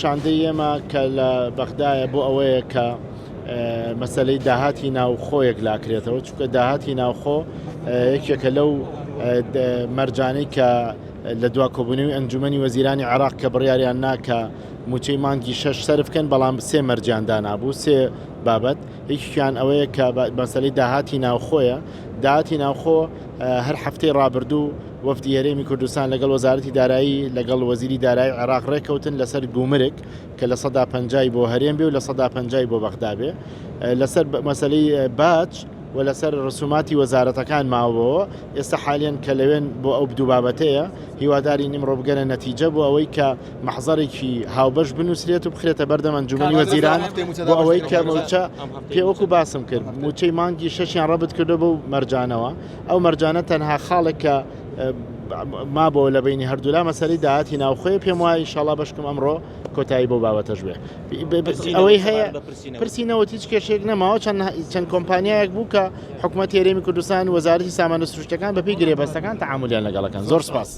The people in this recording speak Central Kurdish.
شاندەی ئێمە کە لە بەغدایە بۆ ئەوەیە کە مەسەلەی داهاتی ناوخۆ یەکلاکرێتەوە چونکە داهاتی ناوخۆ یەکێکە لەو مەرجانەی کە لە دوا کۆبوونەوەی ئەنجومەنی وەزیرانی عێراق کە بڕیاریان نا کە موچەی مانگی شەش سەرف بکەن بەڵام سێ مەرجیان دانابوو سێ بابەت یەکێکیان ئەوەیە کە مەسەلەی داهاتی ناوخۆیە داهاتی ناوخۆ هەر هەفتەی ڕابردوو وەفدی هەرێمی کوردستان لەگەڵ وەزارەتی دارایی لەگەڵ وەزیری دارایی عێراق ڕێککەوتن لەسەر گومرگ کە لە سەدا پەنجای بۆ هەرێم بێ و لە سەدا پەنجای بۆ بەغدا بێ لەسەر مەسەلەی باج و لەسەر ڕسوماتی وەزارەتەکان ماوەوە ئێستا حالیان کە لەوێن بۆ ئەو دوو بابەتەیە هیوادارین ئیمڕۆ بگەنە نەتیجە بۆ ئەوەی کە مەحزەرێکی هاوبەش بنووسرێت و بخرێتە بەردەم ئەنجومەنی وەزیران بۆ ئەوەی کە موچە پێ وەکو باسم کرد موچەی مانگی شەشیان ڕەبت کردو بەو مەرجانەوە ئەو مەرجانە تەنها خاڵێک کە مابەوە لە بینی هەردوولا مەسەری داهاتی ناوخۆی پێم وایە ئینشاڵا بەشکم ئەمڕۆ کۆتایی بۆ بابەتەش بێ ئەوەی هەیە پرسی نەوت هیچ کێشێک نەماوە چەند چەند کۆمپانیایەک بوو کە حکوومەت هەرێمی کوردستان وەزارەتی سامانە سروشتەکان بەپێی گرێبەستەکان تعاملیان لەگەڵەکەن زۆر سپاس.